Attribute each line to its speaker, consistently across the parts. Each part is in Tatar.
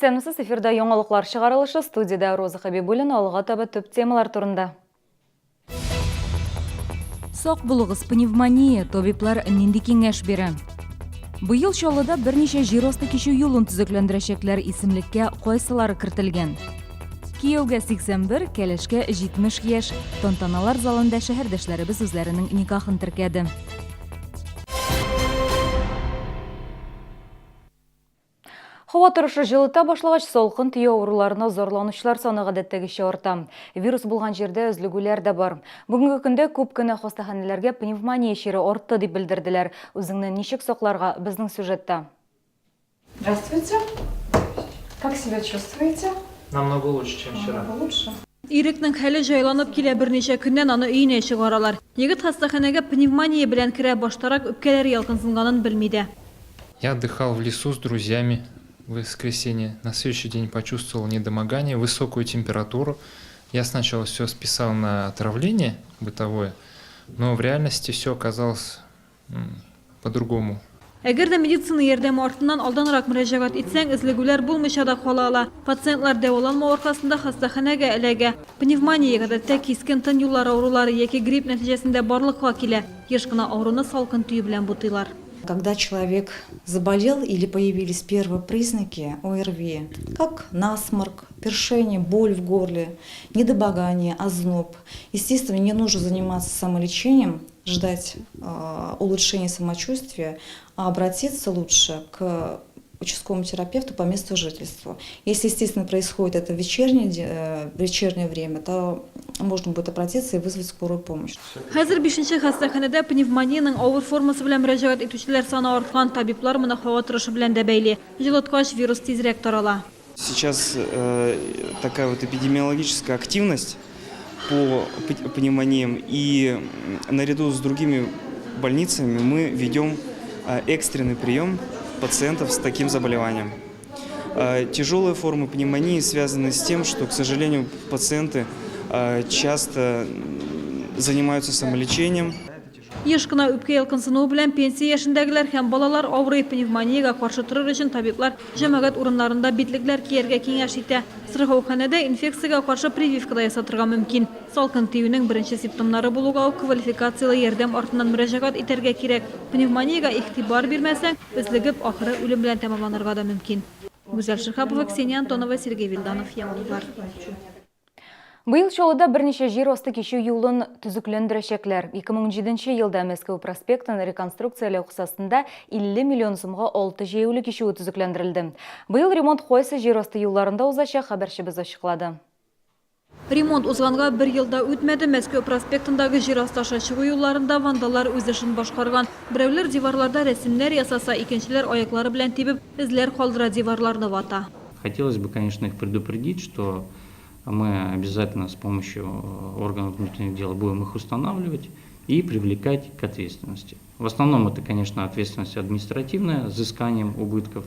Speaker 1: Исәнмесез, эфирда яңалыклар чыгарылышы, студиядә Роза Хәбибуллина, алга таба төп темалар турында. Сак булыгыз, пневмония, табиблар нинди киңәш бирә? Быел Чаллыда берничә җир асты кичү юлын төзекләндерәчәкләр, исемлеккә кайсылары кертелгән? Кияүгә 81, кәләшкә 70 яшь. Тантаналар залында шәһәрдәшләребез үзләренең никахын теркәде. Һава торышы җылыта башлагач, салкын тию авыруларына зарланучылар саны гадәттәгечә арта. Вирус булган җирдә өзлегүләр дә бар. Бүгенге көндә күп кенә хастаханәләргә пневмония чире артты дип белдерделәр. Үзеңне ничек сакларга, безнең сюжетта.
Speaker 2: Здравствуйте. Как себя чувствуете?
Speaker 3: Намного лучше, чем вчера.
Speaker 2: Намного лучше.
Speaker 4: Ирекнең хәле җайланып килә, берничә көннән аны өенә чыгаралар. Егет хастаханәгә пневмония белән керә, баштарак үпкәләре ялкынсынганын белми дә.
Speaker 3: Я отдыхал в лесу с друзьями в воскресенье. На следующий день почувствовал недомогание, высокую температуру. Я сначала все списал на отравление бытовое, но в реальности все оказалось по-другому.
Speaker 4: Әгәр дә медицина ярдәме артыннан алданрак мөрәҗәгать итсәң, өзлегүләр булмыйча да кала ала. Пациентлар дәваланмау аркасында хастаханәгә эләгә. Пневмония, гадәттә, кискен тын юллары авырулары яки грипп нәтиҗәсендә барлыкка килә. Еш кына авыруны салкын тию белән бутыйлар.
Speaker 5: Когда человек заболел или появились первые признаки ОРВИ, как насморк, першение, боль в горле, недомогание, озноб, естественно, не нужно заниматься самолечением, ждать улучшения самочувствия, а обратиться лучше к участковому терапевту по месту жительства. Если, естественно, происходит это в вечернее, э, в вечернее время, то можно будет обратиться и вызвать скорую помощь.
Speaker 4: Хәзер бишенче хастаханәдә пневмониянең авыр формасы белән мөрәҗәгать итүчеләр саны арткан. Табиблар моны һава торышы белән дә бәйли. Җылыткач, вирус тизрәк тарала.
Speaker 6: Сейчас э, такая вот эпидемиологическая активность по пневмониям и наряду с другими больницами мы ведем э, экстренный прием пациентов с таким заболеванием. Э, тяжелые формы пневмонии связаны с тем, что, к сожалению, пациенты э, часто занимаются самолечением.
Speaker 4: Еш кына үпкә ялкынсынуы белән пенсия яшендәгеләр һәм балалар авырый. Пневмониягә каршы торыр өчен табиблар җәмәгать урыннарында битлекләр кияргә киңәш итә. Сырхауханәдә инфекциягә каршы прививка да ясатырга мөмкин. Салкын тиюнең беренче симптомнары булуга ук квалификацияле ярдәм артыннан мөрәҗәгать итәргә кирәк. Пневмониягә игътибар бирмәсәң, өзлегеп, ахыры үлем белән тәмамланырга да мөмкин. Гүзәл Шиһапова, Ксения Антонова, Сергей Вильданов, Яңалыклар.
Speaker 1: Быел Чаллыда берничә җир асты кичү юлын төзекләндерәчәкләр. 2017 елда Мәскәү проспектын реконструкцияләү кысасында 50 миллион сумга 6 җәяүле кичүе төзекләндерелде. Быел ремонт кайсы җир асты юлларында узачак, хәбәрчебез ачыклады.
Speaker 4: Ремонт узганга бер ел да үтмәде, Мәскәү проспектындагы җир асты аша чыгу юлларында вандаллар үз эшен башкарган. Берәүләр диварларда рәсемнәр ясаса, икенчеләр аяклары белән тибеп, эзләр калдыра, диварларны вата.
Speaker 7: Хотелось бы, конечно, их предупредить, что мы обязательно с помощью э, органов внутренних дел будем их устанавливать и привлекать к ответственности. В основном это, конечно, ответственность административная с взысканием убытков,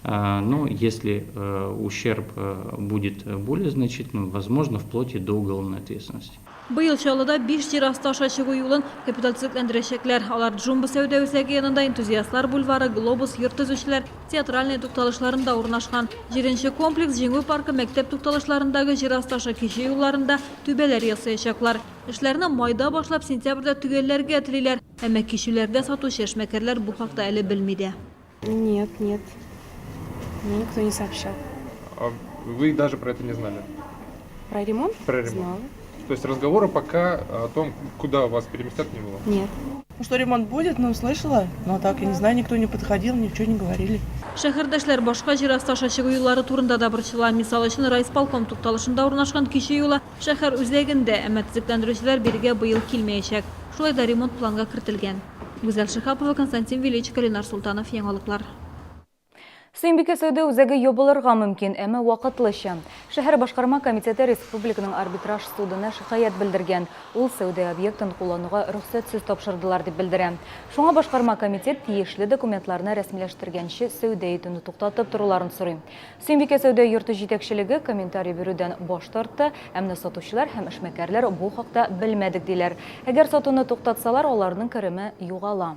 Speaker 7: но если э, ущерб э, будет более значительным, возможно, вплоть и до уголовной ответственности.
Speaker 4: Быел Чаллыда биш җир асты аша чыгу юлын капиталь төзекләндерәчәкләр. Алар Джумбо сәүдә үзәге янында, Энтузиастлар бульвары, Глобус, йорт төзүчеләр, Театральный тукталышларында урнашкан. Җиденче комплекс, Җиңү паркы, мәктәп тукталышларындагы җир асты аша кичү юлларында түбәләр ясаячаклар. Эшләрне майда башлап, сентябрьдә төгәлләргә телиләр. Әмма кичүләрдә сатучы эшмәкәрләр бу хакта әле белми дә.
Speaker 2: Нет, нет. Мне никто не сообщал.
Speaker 8: А вы даже про это не знали?
Speaker 2: Про ремонт?
Speaker 8: Про ремонт.
Speaker 2: Знала.
Speaker 8: То есть разговора пока о том, куда вас переместят, не было?
Speaker 2: Нет.
Speaker 9: Ну, что ремонт будет, ну, слышала. Но так, я не знаю, никто не подходил, ничего не говорили.
Speaker 4: Шәһәрдәшләр башка җир асты аша чыгу юллары турында да борчыла. Мисал өчен, райисполком тукталышында урнашкан кичү юлы шәһәр үзәгендә, әмма төзекләндерүчеләр бирегә быел килмәячәк. Шулай да ремонт планга кертелгән. Гүзәл Шиһапова, Константин Величко, Ленар Солтанов, Яңалыклар.
Speaker 1: Сөембикә сәүдә үзәге ябылырга мөмкин, әмма вакытлыча. Шәһәр башкарма комитеты республиканың арбитраж судына шикаять белдергән. Ул сәүдә объектын куллануга рөхсәтсез тапшырдылар дип белдерә. Шуңа башкарма комитет тиешле документларны рәсмиләштергәнче сәүдә итүне туктатып торуларын сорый. Сөембикә сәүдә йорты җитәкчелеге комментарий бирүдән баш тартты, ә менә сатучылар һәм эшмәкәрләр бу хакта белмәдек диләр. Әгәр сатуны туктатсалар, аларның кереме югала.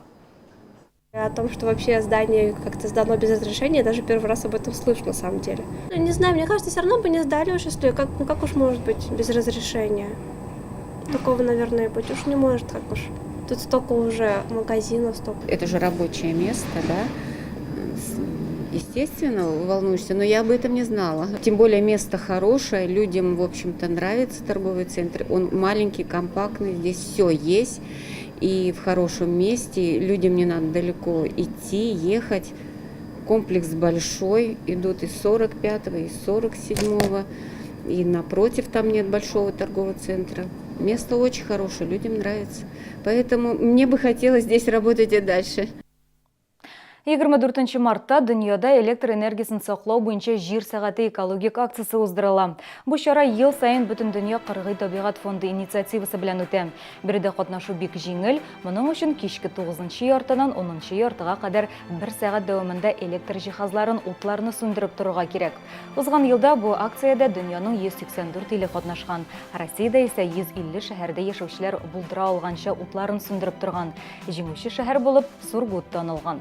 Speaker 10: О том, что вообще здание как-то сдано без разрешения, я даже первый раз об этом слышу на самом деле. Ну, не знаю, мне кажется, все равно бы не сдали уж, если как, ну как уж может быть без разрешения. Такого, наверное, быть уж не может, как уж. Тут столько уже магазинов, столько.
Speaker 11: Это же рабочее место, да? Естественно, волнуешься, но я об этом не знала. Тем более место хорошее, людям, в общем-то, нравится торговый центр. Он маленький, компактный, здесь все есть. И в хорошем месте, людям не надо далеко идти, ехать. Комплекс большой, идут и 45-го, и 47-го, и напротив там нет большого торгового центра. Место очень хорошее, людям нравится. Поэтому мне бы хотелось здесь работать и дальше.
Speaker 1: 24 мартта дөньяда электр энергиясен саклау буенча Җир сәгате экологик акциясе уздырыла. Бу чара ел саен Бөтендөнья кыргый табигать фонды инициативасы белән үтә. Биредә катнашу бик җиңел, моның өчен кичке тугызынчы яртыдан унынчы яртыга кадәр бер сәгать дәвамында электр җиһазларын, утларны сүндереп торырга кирәк. Узган елда бу акциядә дөньяның 184 иле катнашкан. Россиядә исә 150 шәһәрдә яшәүчеләр булдыра алганча утларын сүндереп торган. Җиңүче шәһәр булып Сургут танылган.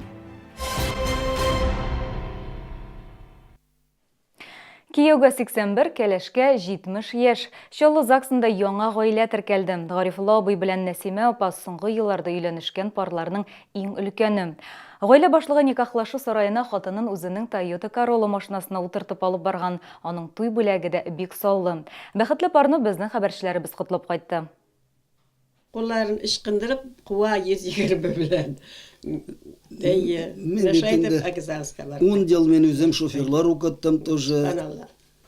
Speaker 1: Кияүгә 81, кәләшкә 70 яшь. Чаллы ЗАГСында яңа гаилә теркәлде. Гарифулла абый белән Нәсимә апа соңгы елларда өйләнешкән парларның иң өлкәне. Гаилә башлыгы никахлашу сараена хатынын үзенең Toyota Corolla машинасына утыртып алып барган. Аның туй бүләге дә бик саллы. Бәхетле парны безнең хәбәрчеләребез котлап кайтты.
Speaker 12: Кулларын ычкындырып куа 120 белән. Әйе.
Speaker 13: Мин бит инде ун ел мин үзем шоферлар укыттым тоже.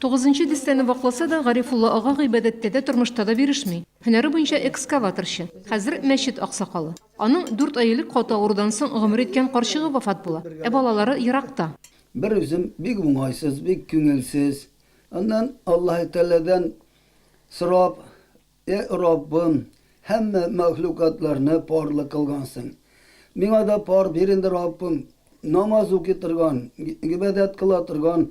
Speaker 14: Тугызынчы дистәне вакласа да, Гарифулла ага гыйбадәттә дә, тормышта да бирешми. Һөнәре буенча экскаваторчы. Хәзер мәчет аксакалы. Аның дүрт ай элек каты авырудан соң гомер иткән карчыгы вафат була. Ә балалары еракта.
Speaker 13: Бер үзем бик уңайсыз, бик күңелсез. Аннан Аллаһы Тәгаләдән сорап, Э Раббым, һәммә мәхлукатларны парлы кылгансың. Миңа да пар бир инде, Раббым, намаз укый торган, гыйбадәт кыла торган,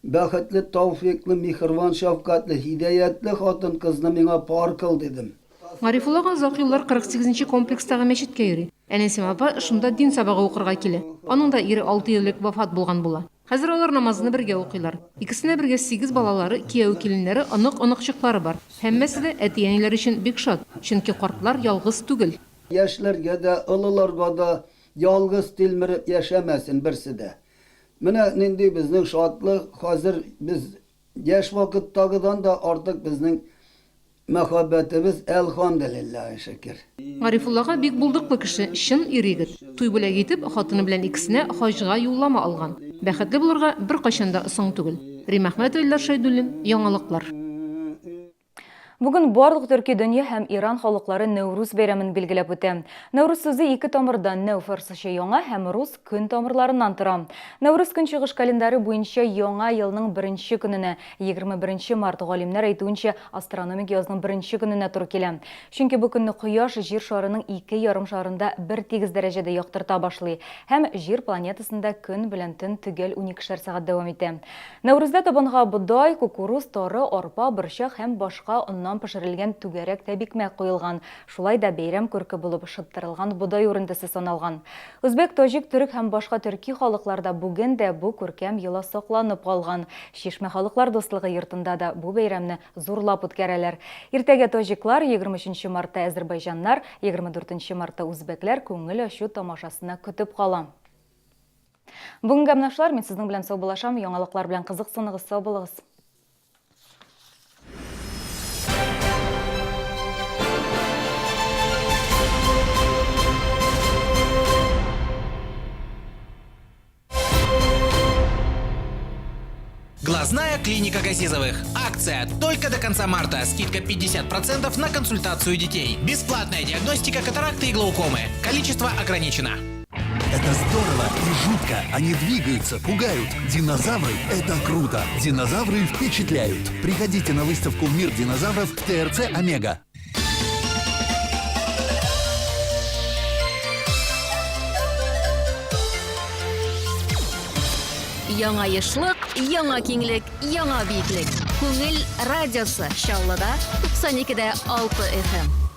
Speaker 13: бәхетле, тәүфыйклы, миһербан, шәфкатьле, һидаятле хатын-кызны миңа пар кыл, дидем.
Speaker 14: Гарифулла ага озак еллар 48 нче комплекстагы мәчеткә йөри. Ә Нәсимә апа шунда дин сабагы укырга килә. Аның да ире алты ел элек вафат булган була. Хәзер алар намазны бергә укыйлар. Икесенә бергә сигез балалары, кияү-киленнәре, онык-оныкчыклары бар. Һәммәсе дә әти-әниләре өчен бик шат, чөнки картлар ялгыз түгел.
Speaker 13: Яшьләргә дә, олыларга да ялгыз тилмереп яшәмәсен берсе дә. Менә нинди безнең шатлык, хәзер без яшь вакыттагыдан да артык безнең Мәхәббәтебез, әлхәмделиллаһи шөкер.
Speaker 14: Гарифулла ага бик булдыклы кеше, чын ир-егет. Туй бүләге итеп, хатыны белән икесенә хаҗга юллама алган. Бәхетле булырга беркайчан да соң түгел. Рим Әхмәтова, Илдар Шәйдуллин, Яңалыклар.
Speaker 1: Бүген барлык төрки дөнья һәм Иран халыклары Нәүрүз бәйрәмен билгеләп үтә. Нәүрүз сүзе ике тамырдан, нәү фарсыча яңа һәм рус көн тамырларыннан тора. Нәүрүз көнчыгыш календаре буенча яңа елның беренче көненә, 21 март, галимнәр әйтүенчә, астрономик язның беренче көненә туры килә. Чөнки бу көнне Кояш Җир шарының ике ярымшарында бертигез дәрәҗәдә яктырта башлый һәм Җир планетасында көн белән төн төгәл уникешәр сәгать дәвам итә. Нәүрүздә табынга бодай, кукуруз, тары, арпа, борчак һәм башка оннан пешерелгән түгәрәк тәбикмәк куелган, шулай да бәйрәм күрке булып шыттырылган бодай үрентесе саналган. Үзбәк, таҗик, төрек һәм башка төрки халыкларда бүген дә бу күркәм йола сакланып калган. Чишмә халыклар дуслыгы йортында да бу бәйрәмне зурлап үткәрәләр. Иртәгә таҗиклар, 23 мартта әзербайҗаннар, 24 мартта үзбәкләр күңел ачу тамашасына көтеп кала. Бүгенгә менә шулар, мин сезнең белән саубуллашам, яңалыклар белән кызыксыныгыз, сау булыгыз.
Speaker 15: Глазная клиника Газизовых. Акция только до конца марта. Скидка 50% на консультацию детей. Бесплатная диагностика катаракты и глаукомы. Количество ограничено.
Speaker 16: Это здорово и жутко. Они двигаются, пугают. Динозавры – это круто. Динозавры впечатляют. Приходите на выставку «Мир динозавров» в ТРЦ «Омега».
Speaker 17: Яңа ешлык, яңа киңлек, яңа биеклек. Күңел радиосы Чаллыда 92 дә 6 FM.